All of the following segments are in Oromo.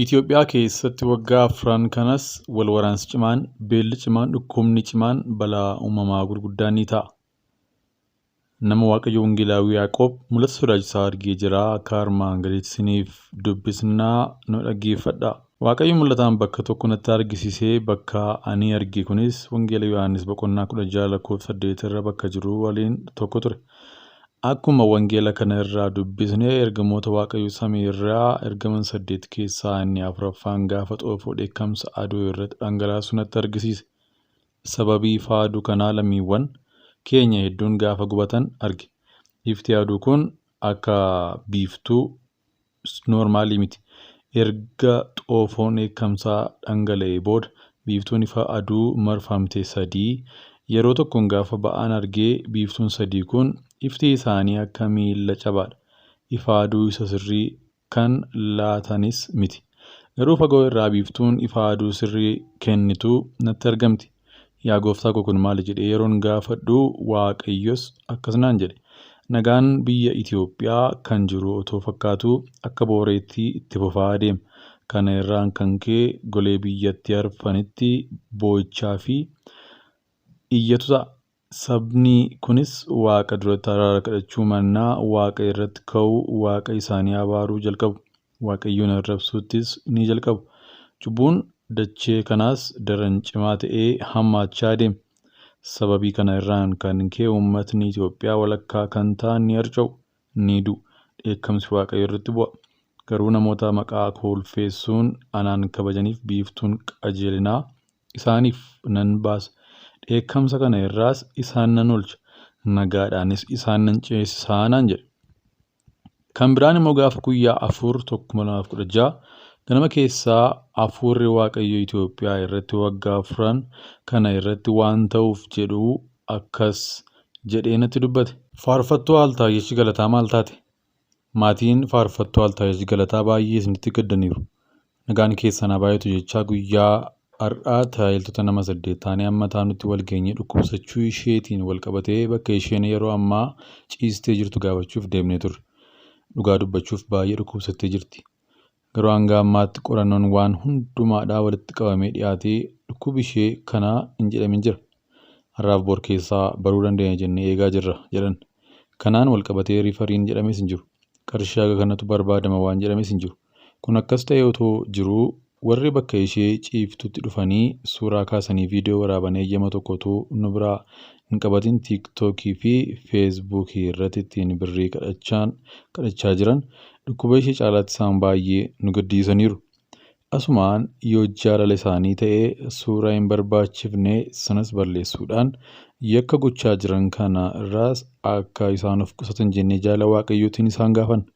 Itoophiyaa keessatti waggaa afran kanas wal waraansi cimaan, beelli cimaan, dhukkubni cimaan, balaa uumamaa gurguddaan ni ta'a. Nama Waaqayyo Wangeelaawii Yaaqoob mul'ata sodaachisaa argee jira. Akka armaan gadiitti isiniif dubbisnaa nu dhaggeeffadhaa. Waaqayyo mul'ataan bakka tokko natti argisiisee bakka ani arge kunis Wangeela Yohaannis boqonnaa 16 lakkoofsa 8 irra bakka jiru waliin tokko ture. Akkuma wangeela kana irraa dubbisne ergamoota Waaqayyo samii irraa ergaman saddeet keessaa inni afuraffaan gaafa xoofoo dheekkamsa aduu irratti dhangalaasu natti argisiise. Sababii ifa aduu kanaa lammiiwwan keenya hedduun gaafa gubatan arge. Ifti aduu kun akka biiftuu noormaalii miti. Erga xoofoon dheekkamsaa dhangala'ee booda biiftuun ifa aduu marfamte sadii yeroo tokkoon gaafa ba'an argee biiftuun sadii kun ifti isaanii akka miilla cabaadha. Ifa aduu isa sirrii kan laatanis miti. Garuu fagoo irraa biiftuun ifa aduu sirrii kennitu natti argamti. Yaa gooftaa koo kun maali jedhee yeroon gaafadhu Waaqayyos akkas naan jedhe. Nagaan biyya Itoophiyaa kan jiru otoo fakkaatuu akka booreetti itti fufaa adeema. Kana irraan kan ka'e golee biyyattii arfanitti boo'ichaa fi iyyatu ta'a. Sabni kunis Waaqa duratti araara kadhachuu mannaa Waaqa irratti ka'uu Waaqa isaanii abaaruu jalqabu. Waaqayyoon arrabsuuttis ni jalqabu. Cubbuun dachee kanaas daran cimaa ta'ee hammaachaa adeema. Sababii kana irraan kan ka'e uummatni Itoophiyaa walakkaa kan ta'an ni harca'u, ni du'u. Dheekkamsi Waaqayyoo irratti bu'a. Garuu namoota maqaa koo ulfeessuun anaan kabajaniif biiftuun qajeelinaa isaaniif nan baasa. Dheekkamsa kana irraas isaan nan oolcha, nagaadhaanis isaan nan ceesisa naan jedhe. Kan biraan immoo gaafa guyyaa 4/1/2016 ganama keessaa hafuurri Waaqayyo Itoophiyaa irratti waggaa afran kana irratti waan ta'uuf jedhu akkas jedhee natti dubbate. Faarfattuu Altaayesh Galataa maal taate? Maatiin Faarfattuu Altaayesh Galataa baay'ee isinitti gaddaniiru. Nagaan keessan haa baay'atu jechaa guyyaa har'aa tajaajiltoota nama saddeet taanee amma taanutti wal geenyee dhukkubsachuu isheetiin wal qabatee bakka isheen yeroo ammaa ciistee jirtu gaafachuuf deemnee turre. Dhugaa dubbachuuf baay'ee dhukkubsattee jirti. Garuu hanga ammaatti qorannoon waan hundumaadhaa walitti qabamee dhiyaatee dhukkubi ishee kana hin jedhamin jira. Har'aaf bor keessaa baruu dandeenya jennee eegaa jirra jedhan. Kanaan wal qabatee riifariin jedhames hin jiru. Qarshii haga kanatu barbaadama waan jedhames hin jiru. Kun akkas ta'ee otoo jiruu warri bakka ishee ciiftutti dhufanii suuraa kaasanii viidiyoo waraaban eeyyama tokko utuu nu biraa hin qabatin tiiktookii fi feesbuukii irratti ittiin birrii kadhachaa jiran dhukkuba ishee caalaatti isaan baay'ee nu gaddisiisaniiru. Asumaan yoo jaalala isaanii ta'e suuraa hin barbaachifne sanas balleessuudhaan yakka gochaa jiran kana irraas akka isaan of qusatan jennee jaala Waaqayyootiin isaan gaafanna.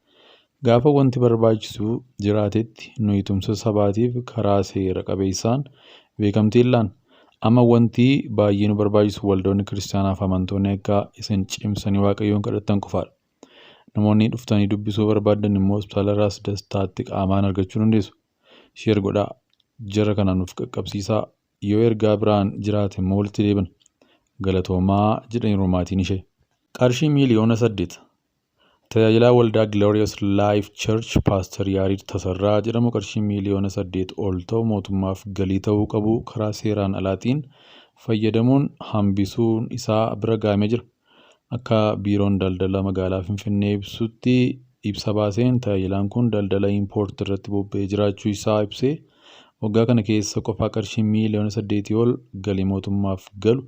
Gaafa wanti barbaachisu jiraatetti nuyi tumsa sabaatiif karaa seera qabeessaan beekamtii hin laanna. Amma wanti baay'ee nu barbaachisu waldoonni kiristaanaaf amantoonni akka isin cimsanii Waaqayyoon kadhattan qofaadha. Namoonni dhuftanii dubbisuu barbaaddan immoo hospitaala Raas Dastaatti qaamaan argachuu dandeessu. Share godhaa. Jara kana nuuf qaqqabsiisaa. Yoo ergaa biraan jiraate immoo walitti deebina. Galatoomaa jedhaniiru maatiin ishee. Qarshii miiliyoona 8 Tajaajilaa Waldaa Glorious Life Church Paaster Yaariid Tasarraa jedhamu qarshii miiliyoona 8 ol ta'u mootummaaf galii ta'uu qabu karaa seeraan alaatiin fayyadamuun hambisuun isaa bira ga'amee jira. Akka Biiroon Daldala Magaalaa Finfinnee ibsutti ibsa baaseen tajaajilaan kun daldala impoortii irratti bobba'ee jiraachuu isaa ibsee waggaa kana keessa qofaa qarshii miiliyoona saddeetii ol galii mootummaaf galu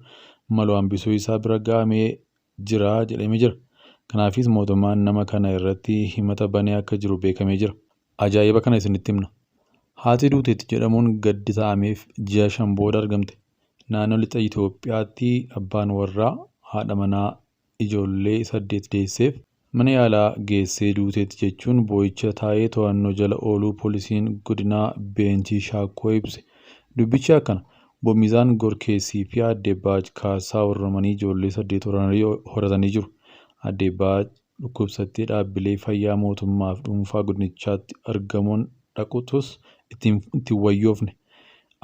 malu hambisuu isaa bira ga'amee jira jedhamee jira. Kanaafis mootummaan nama kana irratti himata banee akka jiru beekamee jira. Ajaa'iba kana isinitti himna. Haati duuteetti jedhamuun gaddi taa'ameef ji'a 5 booda argamte. Naannoo Lixa Itoophiyaatti abbaan warraa haadha manaa ijoollee saddeet deesseef mana yaalaa geessee duuteetti jechuun boo'icha taa'ee to'annoo jala ooluu poolisiin godina Beenchii Shaakkoo ibse. Dubbichi akkana. Obbo Miizaan Gorkeessii fi Aadde Baaj Kaasaa warroomanii ijoollee saddeet horatanii jiru. Aadde Baaj dhukkubsattee dhaabbilee fayyaa mootummaa fi dhuunfaa godinichaatti argamuun dhaqutus itti hin wayyoofne.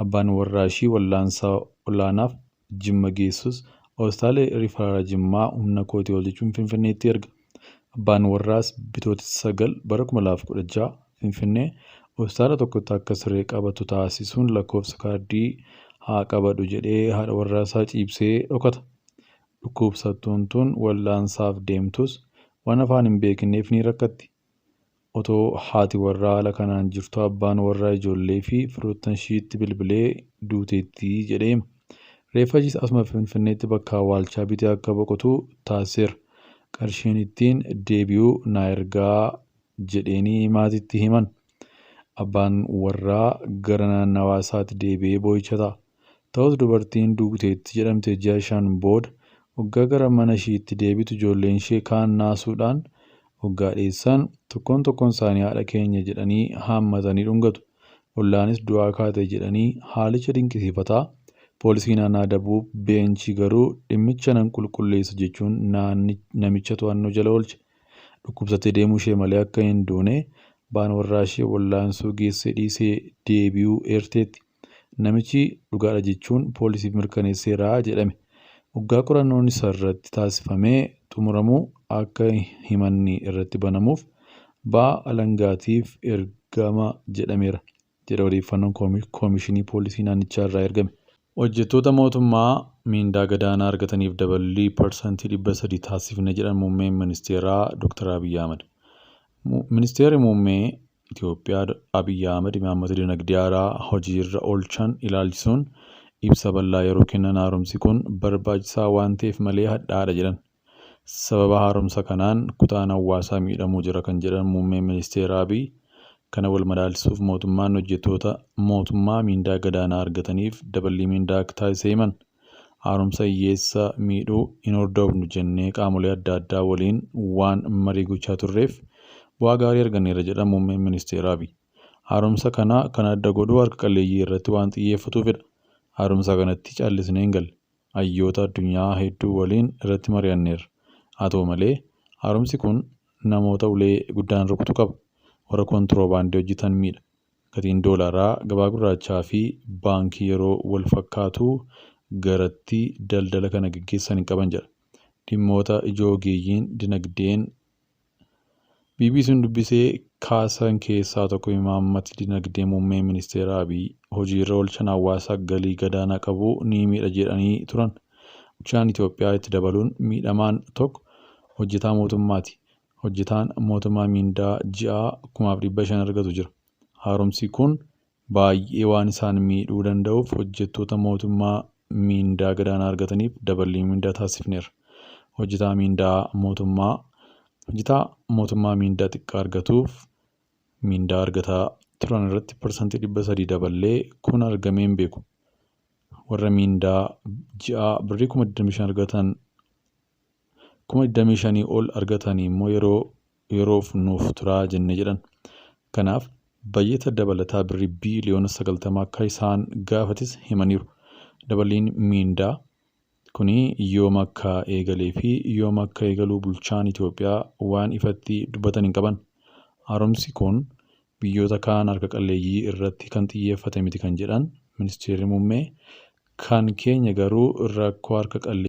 Abbaan warraa ishii wallaansa olaanaaf Jimma geessus Hospitaala Riifaraala Jimmaa humna kootii ol jechuun Finfinneetti erga. Abbaan warraas Bitootessa 9 bara 2016 Finfinnee Hospitaala tokkotti akka siree qabatu taasisuun lakkoofsa kaardii haa qabadhu jedhee haadha warraasaa ciibsee dhokata. Dhukkubsattuun tun wal'aansaaf deemtus waan afaan hin beekneef ni rakkatti. Otoo haati warraa haala kanaan jirtuu abbaan warraa ijoollee fi firoottan ishiitti bilbilee duuteetti jedhee hima. Reeffa ishiis asuma Finfinneetti bakka awwaalchaa bitee akka boqotu taasiseera. Qarshiin ittiin deebi'u naa ergaa jedheenii maatiitti himan. Abbaan warraa gara naannawaa isaatti deebi'ee boo'icha ta'a. Ta'us dubartiin duuteetti jedhamte ji'a 5 booda hoggaa gara mana ishiitti deebitu ijoolleen ishee kaan naasuudhaan hoggaa dheessan tokkoon tokkoon isaanii haadha keenya jedhanii haammatanii dhungatu. Ollaanis du'aa kaate jedhanii haalicha dinqisiifataa. Poolisiin aanaa Dabuub Beenchii garuu dhimmicha nan qulqulleessa jechuun namicha to'annoo jala oolche. Dhukkubsattee deemuu ishee malee akka hin duune abbaan warraa ishee wallaansoo geessee dhiisee deebi'uu eerteetti. Namichi dhugaadha jechuun poolisiif mirkaneesseera jedhame. Hoggaa qorannoon isa irratti taasifamee xumuramu akka himanni irratti banamuuf abbaa alangaatiif ergama jedhameera jedha odeeffannoon koomishinii poolisii naannichaa irraa ergame. Hojjettoota mootummaa miindaa gadaanaa argataniif daballii parsantii 300 taasifne jedhan muummeen ministeeraa Dr. Abiyyi Ahmad. Ministeerri muummee Itoophiyaa Abiyyi Ahmad imaammata dinagdee haaraa hojiirra oolchan ilaalchisuun ibsa bal'aa yeroo kennan haaromsi kun barbaachisaa waan ta'eef malee hadhaa'aadha jedhan. Sababa haaromsa kanaan kutaan hawaasaa miidhamuu jira kan jedhan muummeen ministeera Abiy kana wal madaalchisuuf mootummaan hojjettoota mootummaa miindaa gadaanaa argataniif daballii miindaa akka taasise himan. Haaromsa hiyyeessa miidhuu hin hordofnu jennee qaamolee adda addaa waliin waan marii gochaa turreef bu'aa gaarii arganneerra jedhan muummeen ministeera Abiy. Haaromsa kana kan adda godhu harka qalleeyyii irratti waan xiyyeeffatuufidha. Haaromsa kanatti callisnee hin galle. Hayyoota addunyaa hedduu waliin irratti mari'anneerra. Haa ta'u malee haaromsi kun namoota ulee guddaan rukutu qaba. Warra kontiroobaandii hojjetan miidha. Gatiin doolaaraa gabaa gurraachaa fi baankii yeroo wal fakkaatu garatti daldala kana gaggeessan hin qaban jedha. Dhimmoota ijoo ogeeyyiin dinagdeen BBC'n dubbisee kaasan keessaa tokko imaammati dinagdee muummee ministeera Abiy hojiirra oolchan hawaasa galii gadaanaa qabu ni miidha jedhanii turan. Bulchaan Itoophiyaa itti dabaluun miidhamaan tokko hojjetaa mootummaati. Hojjetaan mootummaa miindaa ji'aa 5,500 argatu jira. Haaromsi kun baay'ee waan isaan miidhuu danda'uuf hojjettoota mootummaa miindaa gadaanaa argataniif daballii miindaa taasifneerra. Hojjetaa miindaa mootummaa hojjetaa mootummaa miindaa xiqqaa argatuuf miindaa argataa turan irratti parsantii 300 daballee kun argamee hin beeku. Warra miindaa ji'aa birrii 25,000 argatan 25,000 ol argatanii immoo yeroo yeroof nuuf turaa jenne jedhan. Kanaaf bayyata dabalataa birrii biiliyoona 90 akka isaan gaafatis himaniiru. Daballiin miindaa kuni yoom akka eegalee fi yoom akka eegaluu bulchaan Itoophiyaa waan ifatti dubbatan hin qaban. Haaromsi kun biyyoota kaan harka qalleeyyii irratti kan xiyyeeffate miti kan jedhan ministeerri muummee kan keenya garuu rakkoo harka qalleeyyii